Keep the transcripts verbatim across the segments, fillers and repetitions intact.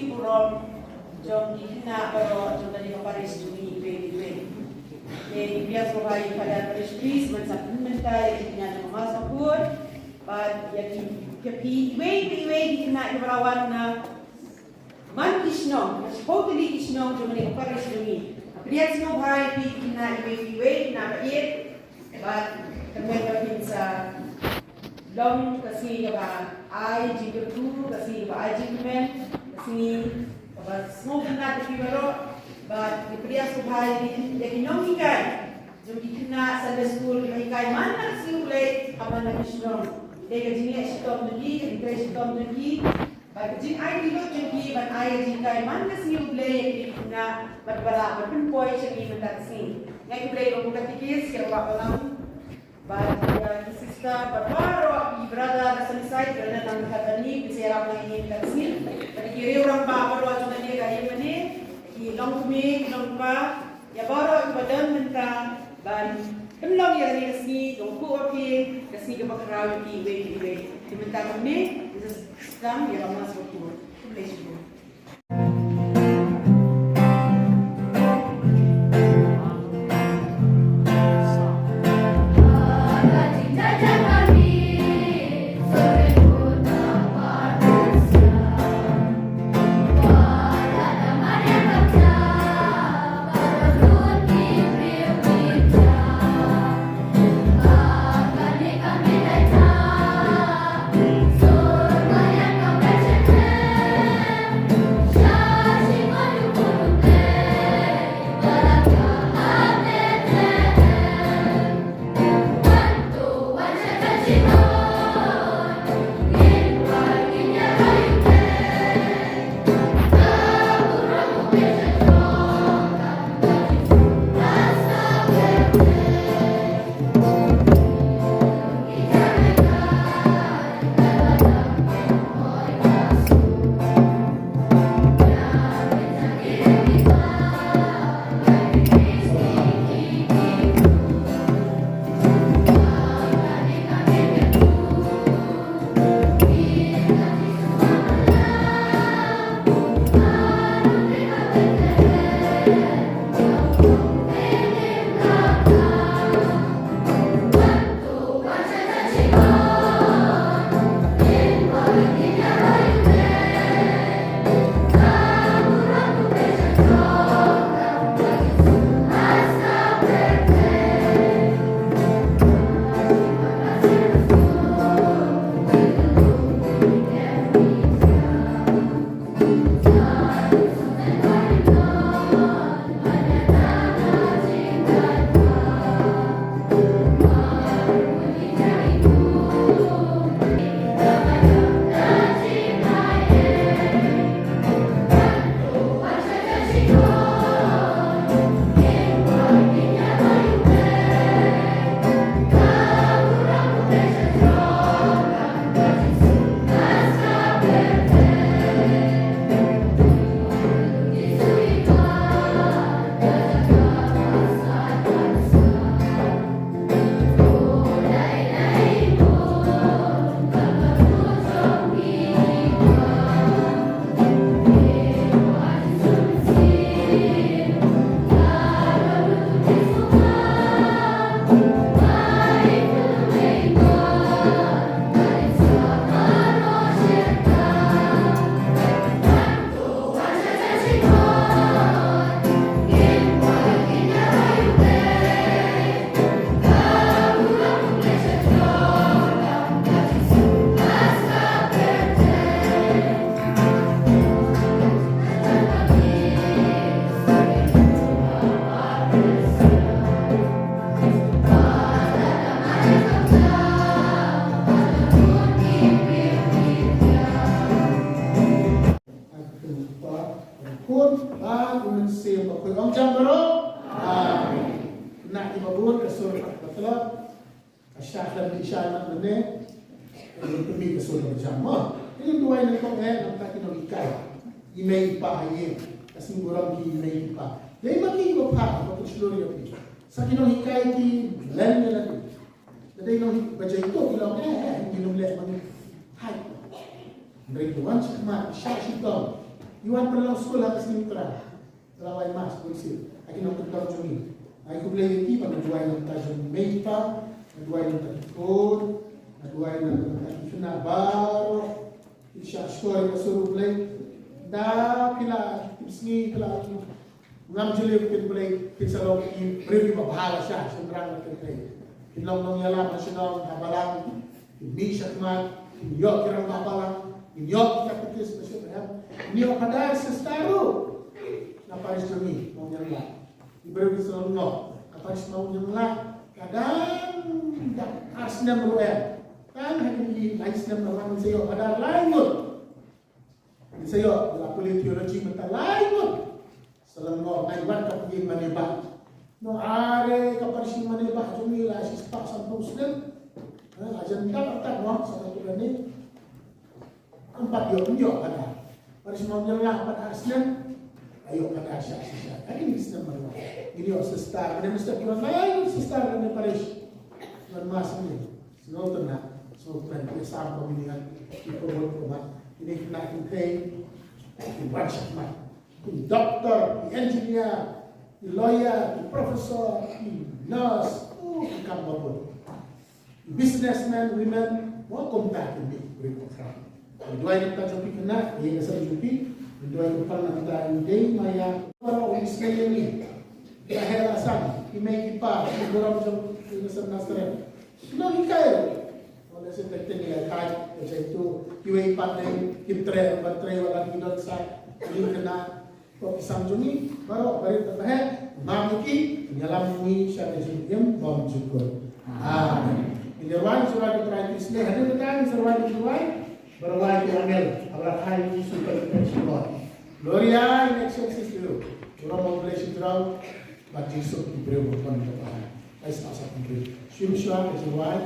burom jong ki khynnah baroh jong kane ka parish jong ngi iwei pa iwei. Te ngi pdiang sngewbha ïa u Father Parish Priest ban sa pynmynta ïa ki khynnah jong ka Mass Bakhuid bad ïa ki, ïa phi iwei pa iwei ki khynnah kiba la wan na man ki shnong, na shiphew tylli ki shnong jong kane ka parish jong ngi. Pdiang sngewbha ïa phi ki khynnah iwei pa iwei, khynnah ba ïeit. Bad kyrmen ba phin sa long ka sngi kaba ai jingkyrkhu, ka sngi kaba ai jingkmen, ka sngi kaba sngewtynnat ïa phi baroh. Bad ngi pdiang sngewbha ïa ki, ïa ki nonghikai jong ki khynnah Sunday School kiba hikai man la ka sngi U Blei ha man la ki shnong. Dei ka jingleh shitom jong ki, ka jingtrei shitom jong ki. Bad ka jingai kyllut jong ki ban ai ka jinghikai man ka sngi U Blei ïa ki khynnah bad ba lah ban pynpoi sha ngi mynta ka sngi. Nga ai khublei ïa u Katikis, ïa u Bah Balang, bad ïa ki sister bad baroh ki brother na Sunnyside, brother na Kathmandu, ki sa ïarap ïa ngi mynta ka sngi. Bad ki riew rangbah baroh jong kane ka ïing mane, ki longkmie, ki longkpa, ïa baroh kiba don mynta ban pynlong ïa kane ka sngi, long kuh ïa phi ka sngi kaba khraw ïa phi iwei pa iwei. Te mynta kumne, ngi sa sdang ïa ka Mass Bakhuid. Khublei shibun. Khun, Ba, u Mynsiem Bakhuid. Ong jam baroh. Amen. Khynnah kiba bun, ka sur pat ka tlot. Ka shah khlem, ka shah mat mynne. Ka bun pynmih ka sur kaba jam mo. Ngin duwai nyngkong eh na ka bynta ki nonghikai, i mei i pa ha ïing. Ka sngi burom ki i mei i pa. Dei ma ki kiba phah, ba pyn shlur ïa phi. Sa ki nonghikai ki len ïa lade. Lada i nonghikai ba jaituh i long, eh, eh, ngin ym leh ma ngi. Hai. Hynrei ki wan shakhmat, shah shitom. Ngi wan pynlong skul ha ka sngi Trai. Trai wai mas bun sien ha ki nongkyndong jong ngi. Ai khublei ïa ki ba nga duwai na ka bynta jong i mei i pa, nga duwai na ka bynta ki khun, nga duwai na ka bynta ki khynnah baroh. Ki shah shkor ïa ka sur U Blei. Da phi la tip sngi phi la ngam jylliew, kin Blei kin sa long ki briew kiba bha lashai shynrang lane kynthei. Kin long nongïalam ha shnong ha balang, kin mih shakhmat, kin ïoh ki rangbah balang, kin ïoh ki katekist ba shyrkhei, kin ïoh phadar, sister ruh. Na parish jong ngi Mawnianglah, ki briew ki sa long noh. Ka parish Mawnianglah ka dang dap ar snem ruh em. Tang ha kine ki lai snem ba wan sa ïoh phadar lai ngut. Ngi sa ïoh la pule theology mynta lai ngut. Sa long noh, ngai wat ka pule mane ba. Noh are ka parish mane ba jong ngi la shispah sanphew snem. Ha, la jan dap artat noh sa ka pule ni. Em pat ïoh, em ïoh phadar. Parish Mawnianglah pat ar snem. Ïoh phadar sha shisha. Ha kine ki snem baroh ngin ïoh sister. Kane mesti pura lai ngut sister kane parish. Ngan mas ni. Sngewtynnat, sngewkmen, ki sam ko mini ngan, ki ko bot ko mat, kine ki khynnah kynthei, ki wan shakhmat, ki doktor, ki engineer, ki lawyer, ki professor, ki nurse, oh, ki kam babun. Ki businessman, women, mo kumta ki mih, bri ko kram. Duwai na ka bynta jong phi khynnah, ïa ka sem jong phi, duwai ko pal na ka bynta jong phi, ma ïa, baroh u Israel ni. Ka heh la san, ki mei ki pa, ki burom jong phi ka sem Nasareth. Ki nonghikai. Wan lehse te te ngi la thait, te te tu, kiwei pat dei kim trei, ban trei wat la ki don sa, ki khynnah, ko ki sam jong ngi, baroh barit ba heh, ngam ïa ki, ïalam ngi sha ka jingim bymjukut. Amen. Ngi rwai, ngi rwai ki trai ki sne, hadien kata ngi rwai, ngi rwai, ba rwai ki angel, ba la thait Jisu ka jingim shibun. Gloria in excelsis Deo. Burom, blessing, burom. Bad Jisu ki briew ba pynban ka pynban. Ai sa sa ki briew. Shim shwa ka jingwai.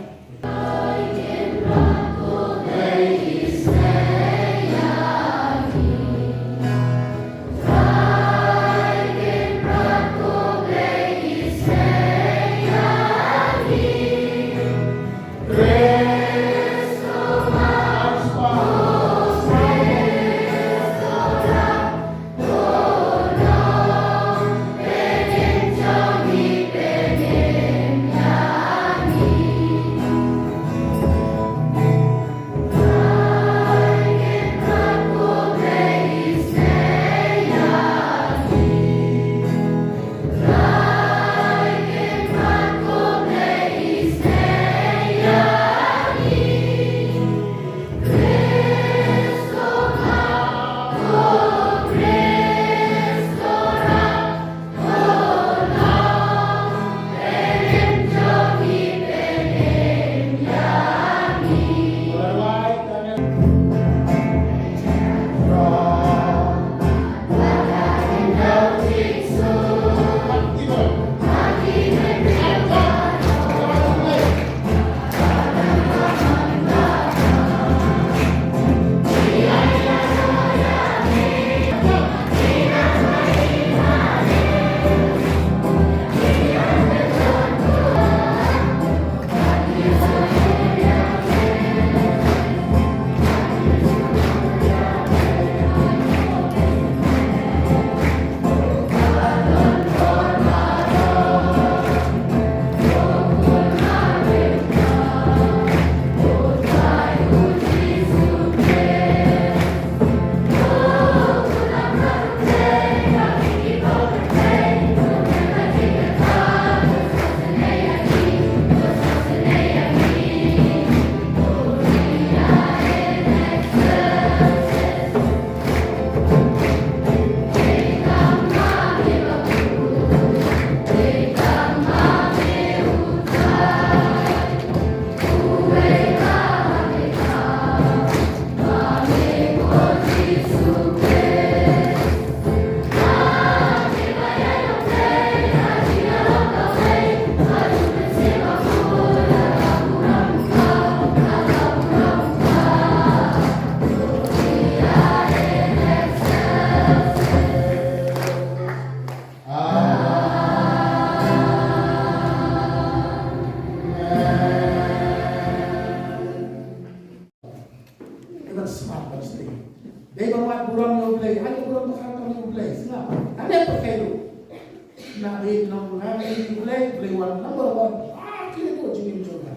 Na bad nong na bad U Blei, U Blei wan number one. Ah, kine ko jingim jong nga.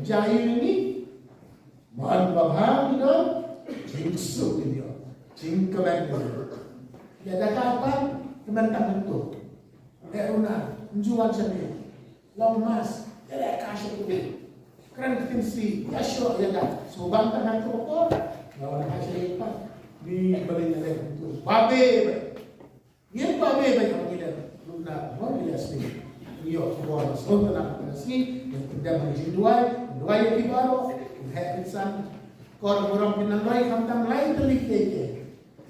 Jai ini. Man babha ni don. Jingsuk ni don. Jingkmen ni don. Ya da ka pan, kmen tang tu. Eh, una, njuan sha ni. Long mas, ya da ka sha tu. Kren ktien si, ya shu, ya da. So bang tang tu ko. Lawan ka sha ni pan. Ni balik ni tu. Babe. Ngin ba me ba ïa ngi leh lum na ngi leh sni. Ngi ïoh khubor na sngewtynnat na sni, ngi pyndem ha jingduwai, duwai ïa ki baroh, ngi heh pynsan. Kor burom pynang duwai khamtam lai tylli ki ki.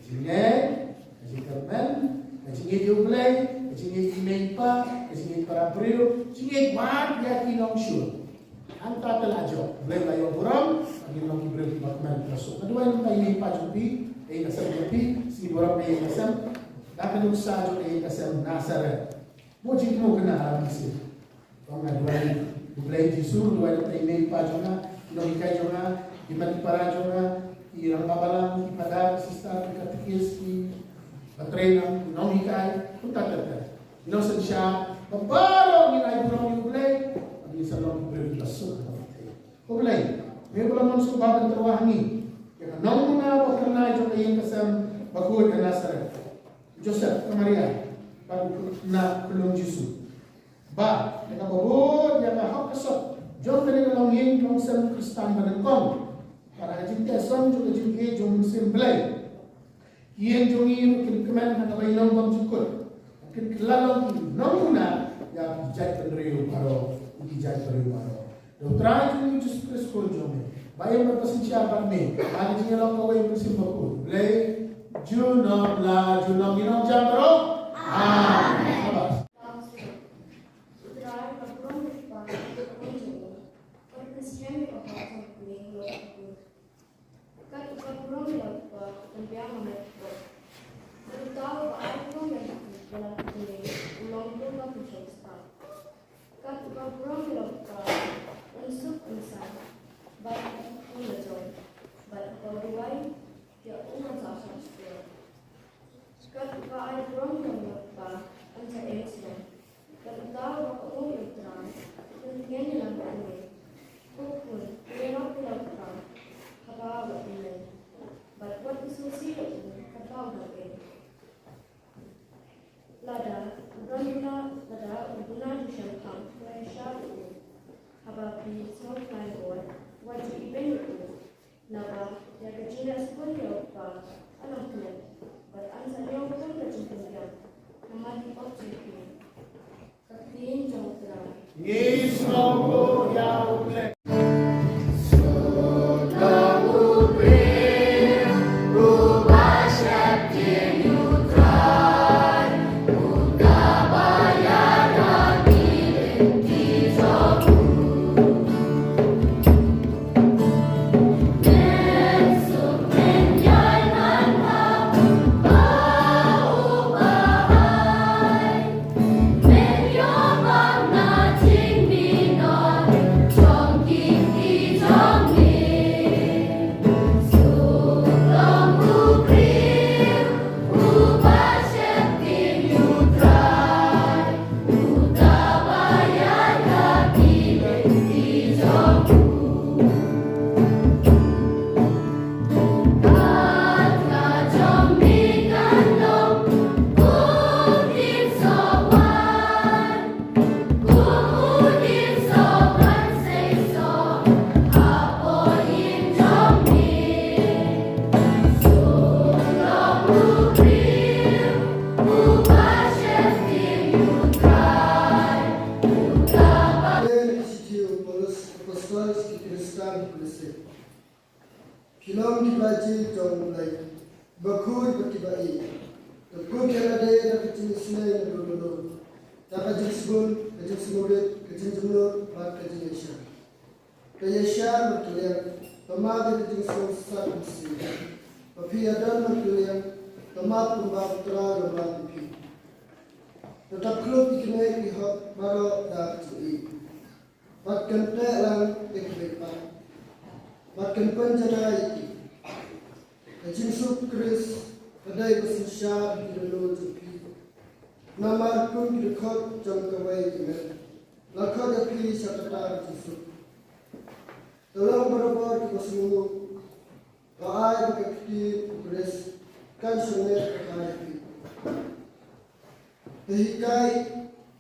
Jingngeit, jingkyrmen, jingngeit ïa U Blei, jingngeit ïa i mei i pa, jingngeit para briew, jingngeit bad ïa ki nongshun. Hangta te la jop, Blei la ïoh burom, ngi long ki briew kiba kmen kiba suk. Nga duwai na ka ïing ka sem jong phi, ïing ka sem jong phi, sngi burom ka ïing ka sem. Da ka nuksa jong ka ïing ka sem Nasareth. Mo jingmo kane ha mynsiem. Nga duwai U Blei Jisu, duwai na ka ïing ka sem jong nga, ki nonghikai jong nga, ki mat ki para jong nga, ki rangbah balang, ki phadar, ki sister, ki katekis, ki ba trei, ki nonghikai, kumta ter ter. Ngi long synshar, ba baroh ngin ai burom ïa U Blei, ngin sa long ki briew kiba suk ha ka pyrthei. Ko Blei, me ba la mon sngewbha ban tyrwa ha ngi ïa ka nongmuna ba kyrnai jong ka ïing ka sem bakhuid ha Nasareth, Joseph, ka Maria, bad u khynnah khyllung Jisu. Bad ïa kaba bud ïa ka hok ka sot jong kane ka longïing longsem Khristan ba nyngkong, bad ha ka jingteh song jong ka jingïeit jong u Mynsiem Blei. Ki ïing jong ngi ruh kin kmen ha kaba ïalong bymjukut. Kin kylla long ki nongmuna ïa ki jaitbynriew baroh, ïa ki jaitbynriew baroh. Da U Trai jong ngi Jisu Khrist Khun jong me, ba ïeng bad ba synshar bad me ha ka jingïalong kawei U Mynsiem Bakhuid, Blei junom la junom. Ngi ong jam baroh. Amen. Shabash. U Trai uba burom ïa u Kpa bad ïa u Khun jong u, uba pynskhem ïa ka hok jong U Blei halor ka kti. Kat uba burom ïa u Kpa, un biang ha met u Kpa. Bad uta uba ai burom ïa u Kpa, ïa la ka kti, u long burom ba pynshong spah. Kat uba burom ïa u Kpa, un suk un san, bad un la jong, bad uba duwai ïa u un sa shah shuwa. Kat uba ai burom ïa u Kpa, un sa ïeng sha. Bad uta uba kohnguh ïa u Trai, un pynïeng ïa la ka kti. Ko khun, ïarap ïa la u Trai haba wat pynleit, bad wat ïasngewsih ïa u katba u dang ïeit. Lada u don buna, lada u buna ju shemphang, to ïashah ïa u. Haba phi sngewkhlaiñ bor, wat ju ibeiñ ïa u. Naba ïa ka jingleh sngewbha ïa u Kpa, yn ym klet, bad yn sa ñiew khun ka jingpynbiang namar ki pop jong phi. Ka ktien jong U Trai. Ngi sngewbha ïa U Blei. Shithi u Paulus apostol sha ki Khristan ha Kolose. Phi long kiba jing jong U Blei, kiba khuid bad kiba ïeit. To khuid ïalade da ka jingisynei naduh naduh, da ka jingsbun, ka jingsngewrit, ka jingjemnud bad ka jingïaishah. To ïaishah bad kylliang, to mad ïa ka jingsngewsat mynsiem. Ba phi ïadon bad kylliang, to mad kumba U Trai u la mad ïa phi. To dap khluk ïa kine ki hok baroh da ka jingïeit. Bad kyntiew lang ïa ki beiñ pat, bad kynpynjanai ïa ki. Ka jingsuk Khrist ka dei ka synshar ha ki dohnud jong phi. Namar kum ki dkhot jong kawei ka met la khot ïa phi sha kata ka jingsuk. To long barabor kiba sngewnguh, to ai ba ka ktien u Khrist kan shong net ha ka ïa phi. To hikai,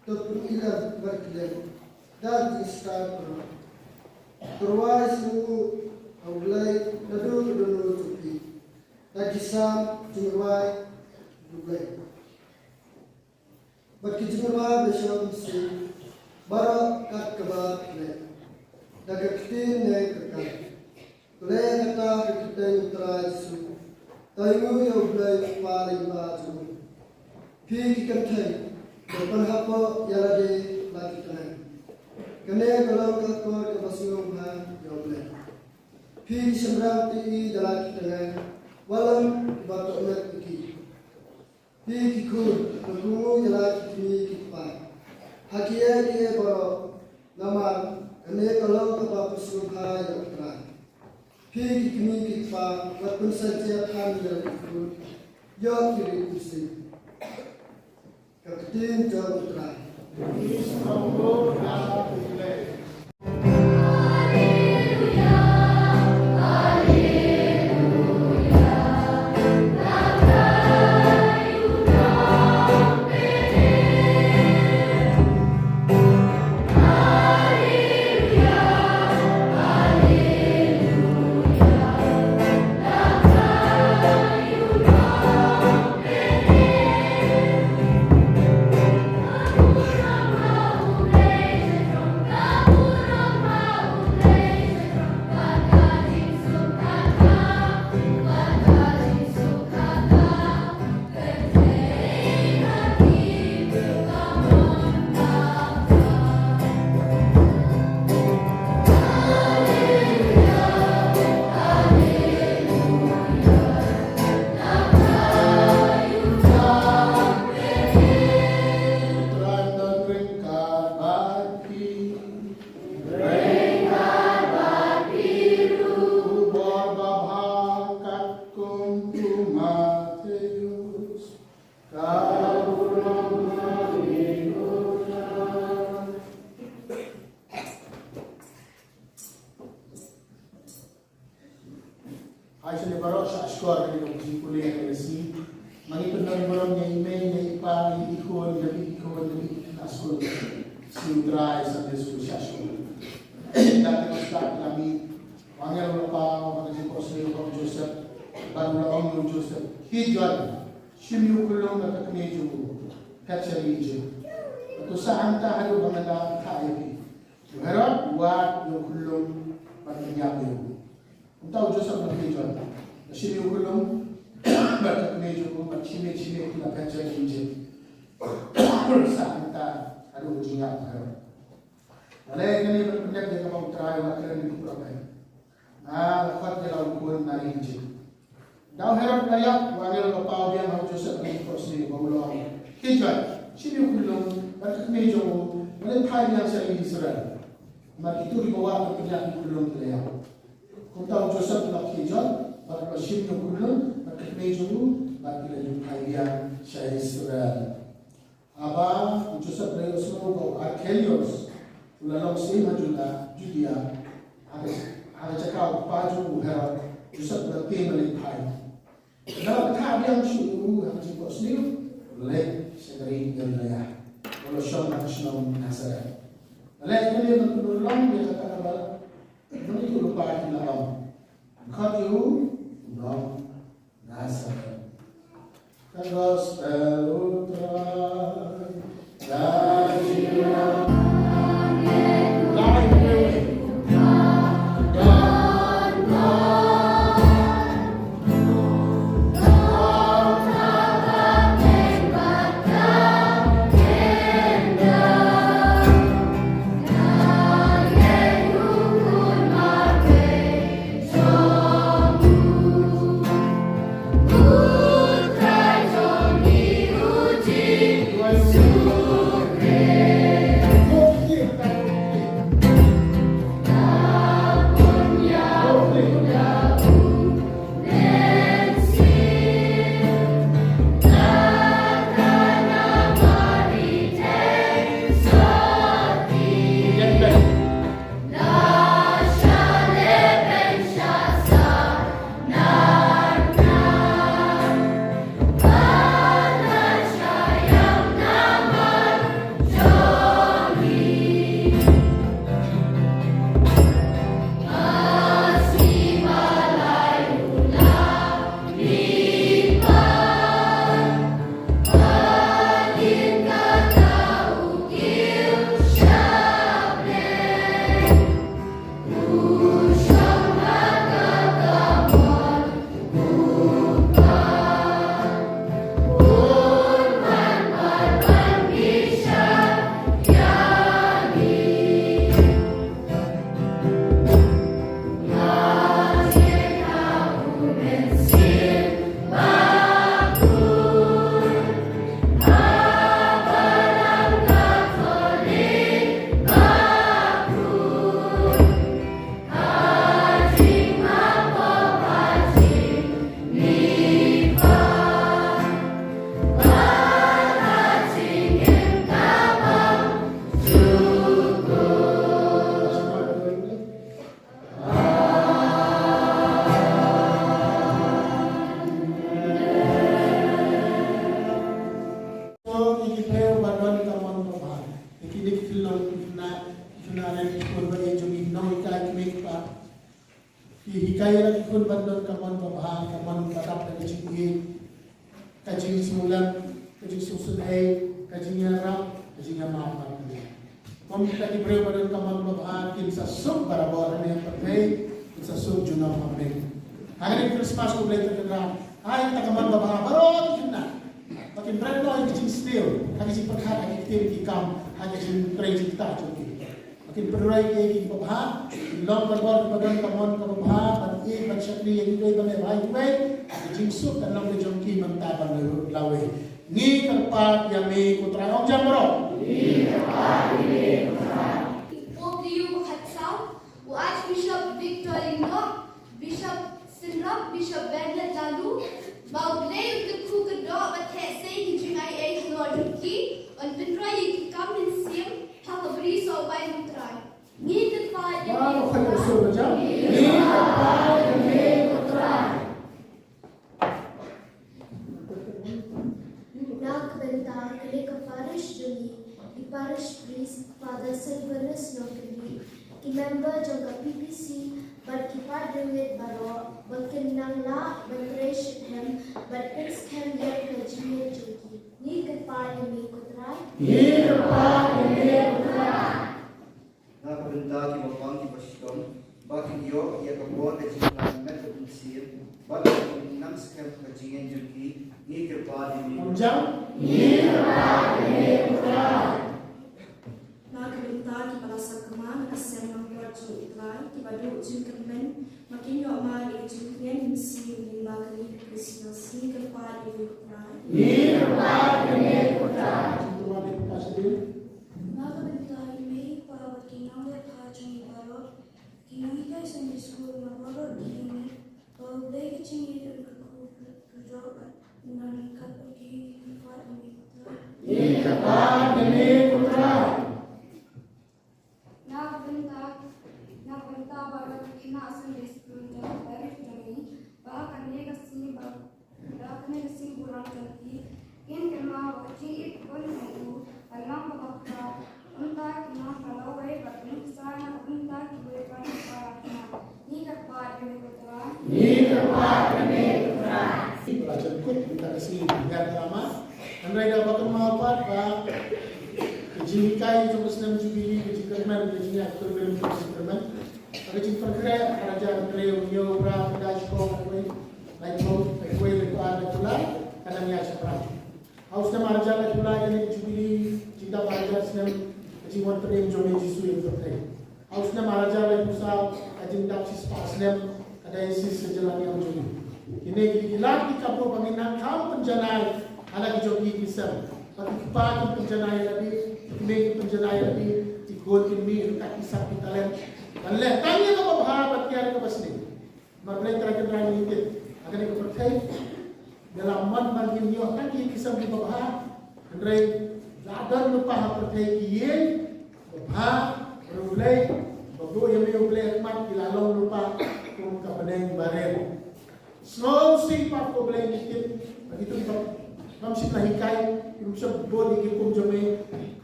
to pyni lem bad kylliang da ka jingstad baroh. To rwai sngewnguh ha U Blei naduh ka dohnud jong phi da ki Salm jingrwai U Blei bad ki jingrwai ba shong mynsiem baroh kat kaba phi leh da ka ktien ne ka kam. Pynleit kata ha ka kyrteng U Trai Jisu. To ainguh ïa U Blei U Kpa lyngba jong u. Phi ki kynthei, to pynhapoh ïa lade la ki tnga. Kane ka long ka akor kaba sngewbha ïa U Blei. Phi ki shynrang, tiei da la ki tnga, wallam kiba tohmet ïa ki. Phi ki khun, to kynguh ïa la ki kmie ki kpa ha kiei kiei baroh, namar kane ka long kaba pynsngewbha ïa U Trai. Phi ki kmie ki kpa, wat pynsait jia than ïa la ki khun, ïoh ki rit mynsiem. Ka ktien jong U Trai. Hai shane baroh, sha shkor kane ka jingpule kane ka sngi. Ma ngi pyndonkam ïa i mei, ïa i pa, ïa i khun, ïa i khun, ïa i khun, ïa i khun. Sngi U Trai, Sunday School, sha shkor. Da kane ka stad ka lami. Angel u la paw ha ka jingphohsniew ïa u Joseph. Bad u la ong ïa u Joseph, khie join, shim ïa u khyllung bad ka kmie jong u, phet sha ri Ijipt. Bad to sah hangta haduh ba ngan da kha ïa phi. U Herod u wad ïa u khyllung bad u ïap ïa u. Kumta u Joseph u la khie join, la shim ïa u khyllung bad ka kmie jong u, bad shimet shimet ki la phet sha ri Ijipt. Sah hangta haduh ba jingïap u Herod. Lada kane ban pyndep ïa kaba U Trai u la kren ïa ki prophet. Nga la khot ïa la u khun na ri Ijipt. Da u Herod u la ïap, u angel u la paw biang ha u Joseph ha ka jingphohsniew bad u la ong, khie join, shim ïa u khyllung bad ka kmie jong u, bad leit phai biang sha ri Israel. Namar kito kiba wad ban pynïap ïa u khyllung ki la ïap. Kumta u Joseph u la khie join bad u la shim ïa u khyllung bad ka kmie jong u, bad ki la ïoh phai biang sha Israel. Haba u Joseph u la ïohsngew ba u Arkelaus u la long syiem ha Juda, Judia, ha ka, ha ka jaka u kpa jong u Herod, u Joseph u la tieng ban leit phai. Hynda la ktah biang shuh u ha ka jingphohsniew, u la leit sha ka ri Galilea, u la shong ha ka shnong Nasareth. Lada kane ban pynurlong ïa kata kaba mynta u lypa ki la ong, khot ïa u, u nong Nasareth. Ka gospel u Trai. jingïeit, ka jingsngewlem, ka jingsngewsynei, ka jingïarap, ka jingïamap bad ka jingïarap. Kum kita ki briew ba don ka mon babha kin sa suk barabor ha kane ka pyrthei, kin sa suk junom ha bneng. Ha kane ka Christmas U Blei u kynrad, ai kata ka mon babha baroh ki khynnah ba kin ret noh ïa ka jingsniew ha ka jingpyrkhat, ha ki ktien ki kam, ha ka jingtrei jingktah jong ki. Ba kin pynroi ïa ki babha, kin long barabor kiba don ka mon kaba bha ban ïeit ban shakri ïa kiwei ban ïa bha ïa kiwei. Ka jingsuk kan long ka jong ki mynta bad lawei. Ngi kyrpad ïa me ko Trai, ong jam baroh. Ngi kyrpad ïa me ko Trai. Pope Leo ba khatsaw, u Archbishop Victor Lyngdoh, Bishop Synrop, Bishop Bernard Laloo, ba U Blei un kyrkhu kyrdoh bad theh sei ki jingaiei halor jong ki, ban pynroi ïa ki kam mynsiem ha ka bri sohwaiñ U Trai. Ngi kyrpad ïa me ko Trai. Ngi kyrpad ïa me ko Trai. Na ka bynta kane ka parish jong ngi, ki parish priest, Father Silvanus Nongkynrih, ki member jong ka P P C bad ki padri wit baroh ba kin nang lah ban trei shitom bad pynskhem ïa ka jingngeit jong ki. Ngi kyrpad ïa me ko Trai. Ngi kyrpad ïa me ko Trai. Na ka bynta kiba pang kiba shitom, ba kin ïoh ïa ka bor ka jingkhlaiñ met bad mynsiem, bad ba kin nang skhem ka jingngeit jong ki, ngi kyrpad ïa me. Ong jam, ngi kyrpad ïa me ko Trai. Na ka bynta kiba la sakma na ka sem langbrot jong U Trai, kiba duh jingkyrmen, ba kin ïoh mar ïa ka jingkmen mynsiem lyngba kane ka Christmas, ngi kyrpad ïa me ko Trai. Ngi kyrpad ïa me ko Trai. Jingkyrpad ïa me ko Trai. Na ka bynta i mei i pa bad ki nongleh bha jong ngi baroh, ki nonghikai Sunday School na baroh ki unit, ba U Blei ka jingïeit un kyrkhu kyrdoh bad un nang ryngkat bad ki, ngi kyrpad ïa me ko Trai. Ngi kyrpad ïa me ko Trai. Na ka bynta, na ka bynta baroh ki khynnah Sunday School jong ka parish jong ngi, ba ha kane ka sngi ba Ba kane ka sngi burom jong ki, kin kynmaw ba ka jingïeit bun jong u ka long kaba khraw. Kumta kin long ka lawei bad ka nuksa na ka bynta kiwei pat ki para khynnah. Ngi kyrpad ïa me ko Trai. Ngi kyrpad ïa me ko Trai. Ba la jan kut mynta ka sngi ba ngi ïa drama. Hynrei da ba kynmaw pat ba ka jinghikai jong ka snem Jubilee, ka jingkyrmen, ka jingïaid pilgrim, ka jingkyrmen. Ka jingpyrkhat ha ka jingkyrmen, hynrei u ñiew bra ka dei shiphew, laiphew, laiphew, laiphew ar, laiphew lai, ka dang ïaid shaphrang. Ha u snem ar hajar laiphew lai kane ka Jubilee jingdap ar hajar snem ka jingwan pdeng jong u Jisu ïa ka pyrthei. Ha u snem ar hajar laiphew saw ka jingdap shispah snem ka Diocese ka jylla Niam jong ngi. Kine ki dei ki lad ki kaba ba ngin nang kham pynjanai ha la ki jong ki ki sem. Ba ki kpa kin pynjanai ïa lade, ki kmie kin pynjanai ïa lade, ki khun kin mih ryngkat ki sak ki talent. Ban leh tang ïa kaba bha bad kiar ïa kaba sniew. Namar Blei Trai Kynrad ngi tip ha kane ka pyrthei, da la mon ban ngin ïoh tang ki ïing ki sem kiba bha, hynrei la don lypa ha pyrthei ki ïing ba bha, ba U Blei, ba buh ïa me U Blei ha khmat, ki la long lypa kum ka bneng barit. Sngewsih pat ko Blei ngi tip ba kito kiba bym shym la hikai, kim shym bud ïa ki hukum jong me,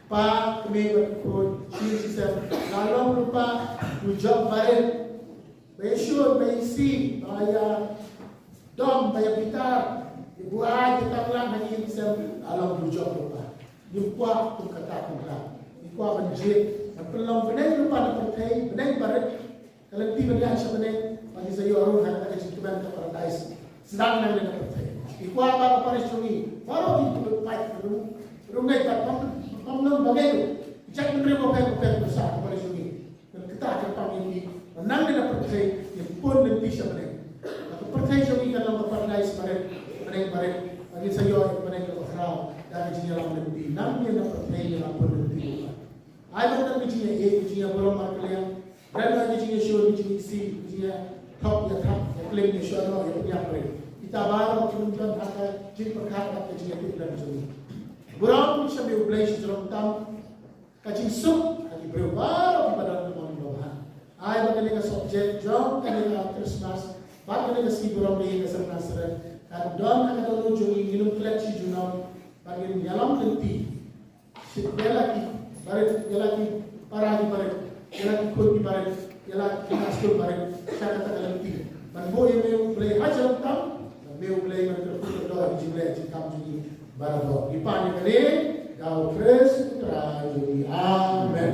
kpa, kmie bad ki khun, shisien shisien la long lypa, u jop barit. Ba ïa shun, ba ïa isih, ba ïa dom, ba ïa bitar, ïa buaid, ïa tang lang ha ki ïing ki sem, la long u jop lypa. Ngim kwah kum kata kumta. Ngi kwah ban jied, ban pynlong bneng lypa na pyrthei, bneng barit. Ka lynti ban ïaid sha bneng, ba ngin sa ïoh rung ha kata ka jingkmen ka paradais. Sdang nangne na pyrthei. Ngi kwah ba ka parish jong ngi baroh ki paid, rung, rung ngeit bad bym, bym nang ba ngeit. Jaitbynriew bapher bapher ba sah ha ka parish jong ngi. Ngan kata ka pang ïa ngi ba nangne na pyrthei ngin pun lynti sha bneng. Ba ka pyrthei jong ngi kan long ka paradais barit, bneng barit. Ba ngin sa ïoh ïa ka bneng kaba khraw da ka jingïalam lynti. Nangne na pyrthei ngin ïalam pun lynti. Ai ba ka jingïaid, ka jingïaburom markylliang. Ren ba ka jingïashun, ka jingïaisih, ka jingïathok, ïathap, ïaklim, ïashoh noh, ïapynïap rit. Kita baroh kin ym don ha ka jingpyrkhat bad ka jingïatip ren jong ngi. Burom sha me U Blei shajrong tam. Ka jingsuk ha ki briew baroh kiba don ka mon babha. Ai ba kane ka subject jong kane ka Christmas bad kane ka sngi burom ïa ka Seng Nasareth kan don ha ka dohnud jong ngi, ngin ym klet shi junom bad ngin ïalam lynti. Shi, ïa la ki barit, ïa la ki para ki barit, ïa la ki khun ki barit, ïa la ki khynnah skul barit sha kata ka lynti. Ban buh ïa me U Blei ha jrong tam. Me U Blei man ka kyrkhu ka doh ïa ka jingleh jingkam jong ngi barabor. Ngi pan ïa kane da U Khrist U Trai jong ngi. Amen.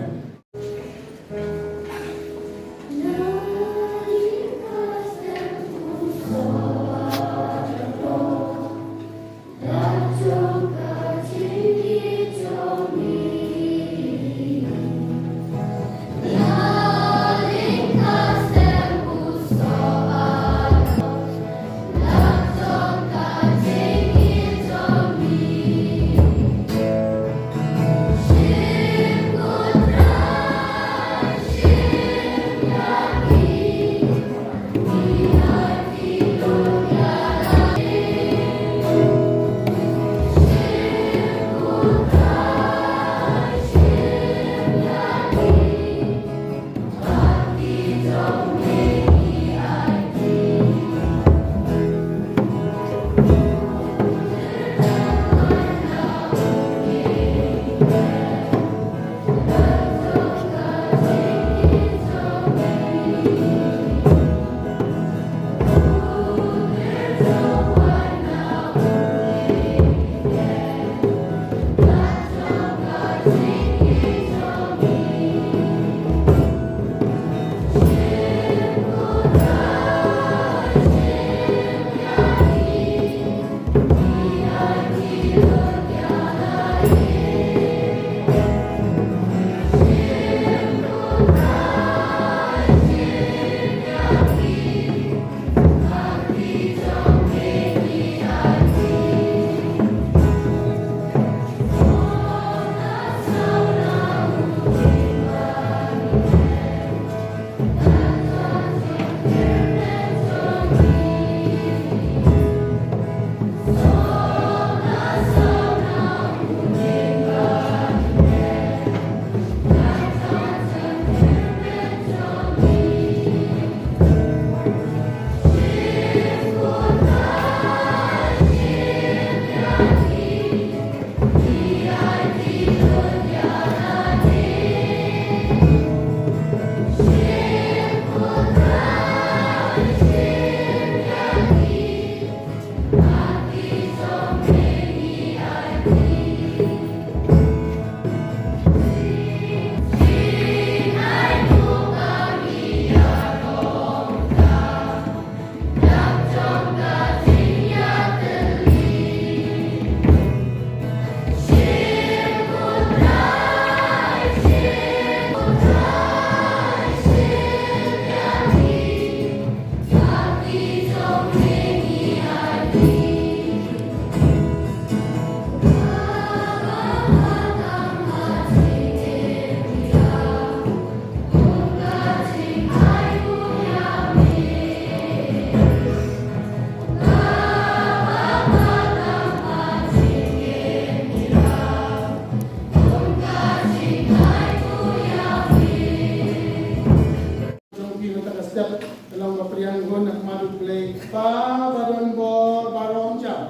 Jong phi mynta ka step, ka long ba pdiang bun na khmat U Blei Kpa ba don bor baroh jam.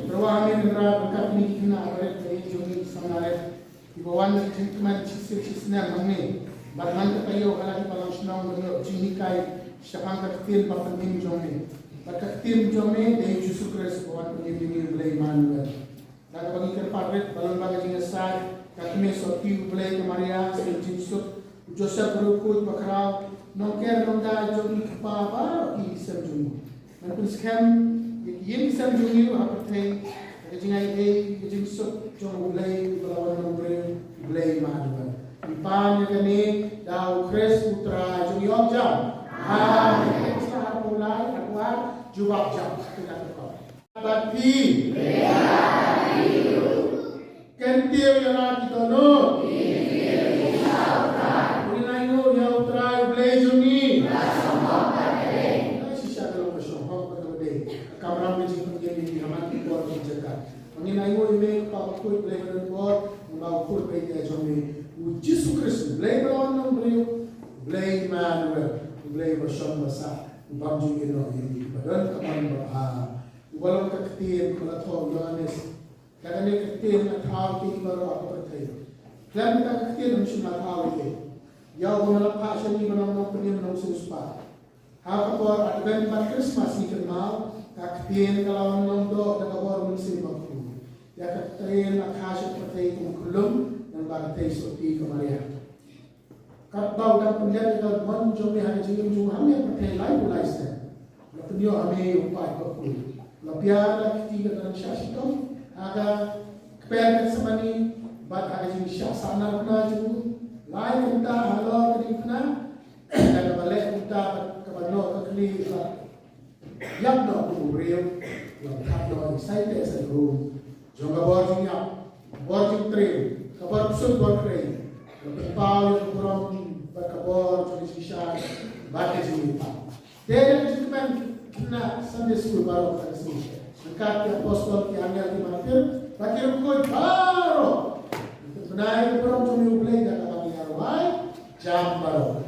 Pyrwa ha me Kynrad, ryngkat kine ki khynnah barit ba ïeit jong ngi ki samla rit. Kiba wan da ki jingkmen shisien shisnem hangne. Bad man ka taïew ha la ki balang shnong ban ïoh jinghikai shaphang ka ktien ba pynim jong me. Bad ka ktien jong me dei U Jisu Khrist ba wan pynim ïa ngi, U Blei Immanuel. Da kaba ngi kyrpad rit ba long ba ka jingïasaid ka Kmie Sotti, U Blei, ka Maria Syiem Jingsuk, u Joseph Baroh Khuid Bakhraw, nongker nongda jong ngi, kpa baroh ki sem jong ngi. Ngan pynskhem ïa ki ïing ki sem jong ngi ha pyrthei da ka jingaiei ka jingsuk jong U Blei uba la wan long briew, U Blei Immanuel. Ngi pan ïa kane da U Khrist U Trai jong ngi, ong jam. Amen. Sa ha u lai ha u ar jubab jam. Bad phi. Kyntiew ïa la ki dohnud. Ngin ainguh ïa U Trai U Blei jong ngi. Shisha ka long ka shong hok bad ka ba dei. Ka kamram ka jingpynim ïa ngi ha man ki por ki jaka. Ngin ainguh ïa me Kpa bakhuid Blei ba don bor, ba u Khun ba ïeit jong me U Jisu Khrist, U Blei ba la wan long briew, U Blei Immanuel, U Blei ba shong ba sah, u bym ju ïehnoh ïa ngi, ba don ka mon babha. Uba long ka ktien ba la thoh u Ïoannis. Da kane ka ktien nga thaw ïa ki baroh ha ka pyrthei. Khlem da ka ktien ym shym la thaw ïa ki. Ïa uba la phah sha ngi ban long nongpynim nongsiewspah. Ha ka por Advent bad Christmas ngi kynmaw, ka ktien ka la wan long doh da ka bor Mynsiem Bakhuid. Ïa ka ktien la kha sha ka pyrthei kum khyllung, nangta ka theisotti ka mariang. Katba u dang pynlong ïa ka mon jong me ha ka jingim jong u hangne ha pyrthei laiphew lai snem. La pynïoh ha me ïa u paid bakhuid. La pynïar la kti ka nang shah shitom ha ka kper Gethsemane bad ha ka jingshah sahnarphna jong u. Lai kynta halor ka diengphna. Ïa kaba leh kumta bad kaba noh ka khlieh bad ïap noh kum u briew, la pynthap noh ïa ki sai teh sai rum jong ka bor jingïap, bor jingtrei, ka bor ksuid bor khrei, la pynpaw ïa ka burom bad ka bor jong ka jingshai bad ka jingïap. Te ïa ka jingkmen na Sunday school baroh ka sngi. Ryngkat ki apostol, ki angel, ki martir bad ki riewkhuid baroh. Pynbna ïa ka burom jong U Blei da kaba ngi rwai jam baroh.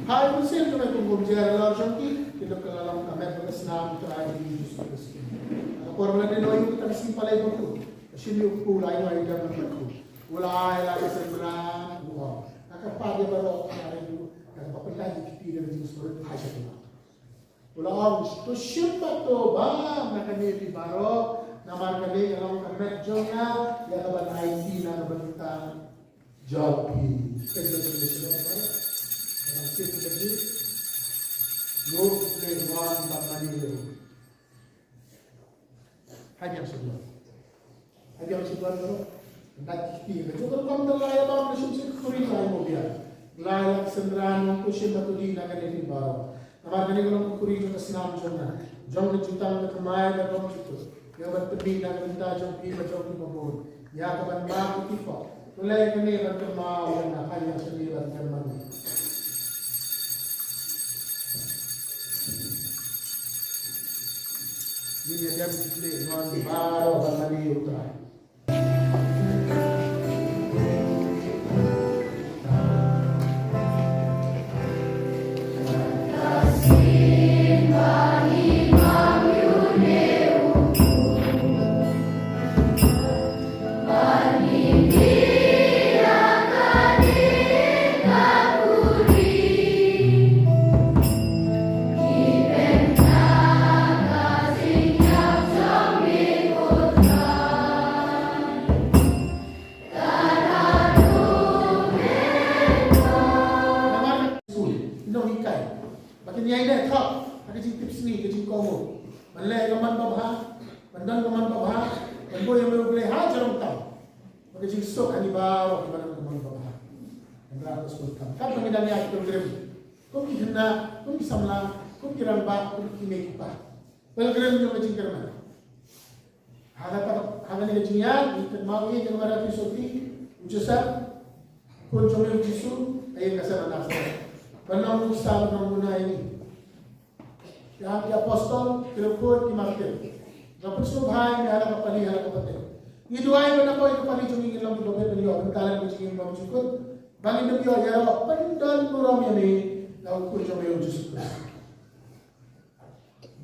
Hai, mynsiem jong me kum bym jer halor jong ki, ki dei ka la long ka met bad ka snam U Trai jong ngi U Jisu Khrist. Ha ka por ba la dei noh ïa u tang sngi Palei Bakhuid, ka shynrang u kpu la ai noh ïa u Diang Bakhuid. U la ai la ka synran, u ong, nga kyrpad ïa baroh, nga ri ïa u, kaba pynlait ïa ki kti da ka jingsngewrit ha sha ki. U la ong, to shim bad to bam na kane phi baroh, namar kane ka long ka met jong nga, ïa kaban aiti na ka bynta jong phi. Ka jong phi, ka jong phi. Ka jong phi, ka jong phi. Ïoh U Blei wan bad mane ïa u. Hynrei shuh. Hynrei shuh baroh. Nda ki kti ka jong ka rukom da la ïa bam, la shim sha ka khuri, la ïa bam biang. La ïa la synran, to shim bad to die na kane phi baroh. Namar kane ka long ka khuri jong ka snam jong nga, jong ka jutang ka thymmai ka rukom jukut, ïa kaban pynmih na ka bynta jong phi bad jong ki babun, ïa kaban map ïa ki pop. To leh kane ban kynmaw ïa nga. Hynrei shuh ban kynmaw. Ngin ïa dem kit leh ngon baroh ban mane ïa U Trai. Namar ka skul, nonghikai, ba kin ïai leh thok ha ka jingtip sngi, ka jingkohnguh, ban leh ka mon babha, ban don ka mon babha, ban buh ïa U Blei ha jrong tam. Ba ka jingsuk ha ngi baroh kiba don ka mon babha. Namar ka skul tam, katba ngi dang ïaid pilgrim, kum ki khynnah, kum ki samla, kum ki rangbah, kum ki kmie ki kpa. Pilgrim jong ka jingkyrmen. Ha kata, ha kane ka jingïaid, ngi kynmaw ïa ka Maria Theisotti, u Joseph, khun jong u Jisu, ha ïing ka sem ha Nasaret. Ban long nuksa, ban long nuksa ïa ngi. Ïa ki apostol, ki riewkhuid, ki martir. Nga pynsngewbha ïa ngi ha la ka pali, ha la ka pateng. Ngi duwai ba na kawei ka pali jong ngi ngin long kiba beh ban ïoh bynta lem ka jingim bymjukut. Ba ngin ym ïoh ïaroh pyndon burom ïa me, na u Khun jong me u Jisu Khrist.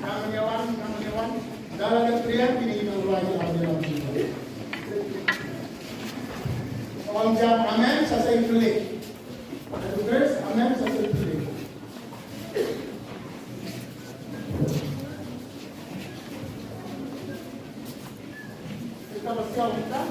Nang ïa wan, nang ïa wan. Da la dep triang, kine ki nongluid ki la dep triang. Ong jam amen, sa sa ïa phi. Amen, sa sa ïa phi. Kita pasti orang kita.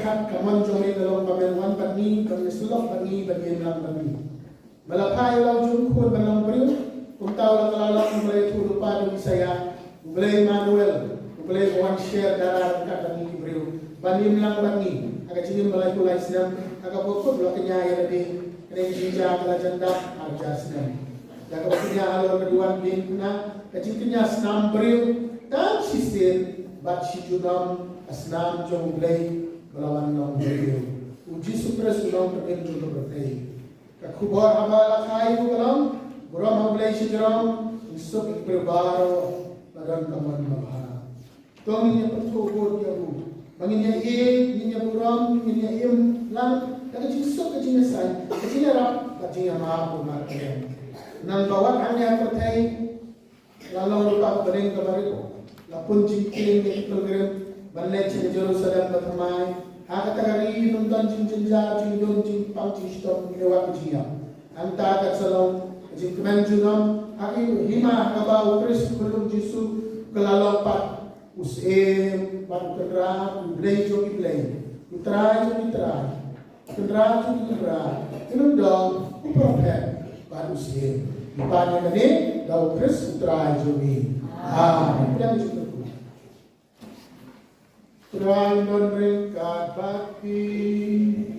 Ka mon jong me ka long ba men wan bad ngi, ba men ïasyllok bad ngi, ba men ïaimlang bad ngi. Ba la phah ïa la u jingkhun ban long briew, kumta u la kylla long U Blei through u Baptist Messiah, U Blei Emmanuel, U Blei uba wan share dara ryngkat bad ngi ki briew, ban ïaimlang bad ngi ha ka jingim ba laiphew lai snem, ha kaba u la kñia ïa lade. Kane ka jingjia ka la jan dap ar hajar snem. Da kaba kñia halor ka duwan blei, kane ka jingkñia snam briew, tang shisien bad shi junom, ka snam jong U Blei ba la wan long briew. U Jisu Khrist u long ka bynta jong ka pyrthei. Ka khubor haba la kha ïa u ka long, burom ha U Blei shajrong, jingsuk ïa ki briew baroh, la don ka mon babha. To ngin ïa pyrthuh bud ïa u, ba ngin ïa ïeit, ngin ïa burom, ngin ïa im lang da ka jingsuk, ka jingïasaiñ, ka jingïarap, ka jingïamap u Mar Kynrad. Nangba wat hangne ha pyrthei, la long ruh ka bneng kaba rit, la pun jingkieng ïa ki pilgrim ban leit sha Jerusalem ba thymmai ha kata ka ri. Ym don jingjynjar, jingdum, jingpang, jingshitom, ne wat ka jingïap. Hangta ka sa long ka jingkmen junom ha ka hima ha kaba U Khrist, U Khunlung Jisu, u la long pat U Syiem bad U Kynrad, U Blei jong ki blei, U Trai jong ki trai, U Kynrad jong ki kynrad, U Myndong, U Prophet bad U Syiem. Ngi pan ïa kane da U Khrist U Trai jong ngi. Amen. Pdiang jingkyrkhu. Trai, don ryngkat bad phi.